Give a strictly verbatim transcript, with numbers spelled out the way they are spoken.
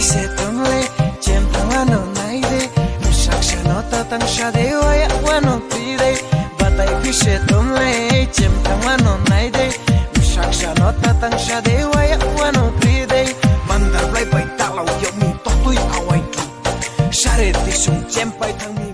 Se tongle, chem thangmano naide, saksa no ta tangsa de waya wano pide, batai pise tongle, chem thangmano naide, saksa no ta tangsa de waya wano pide, mandar blai bai talau yokni totui awai tu, sare tisung chem pai thangmi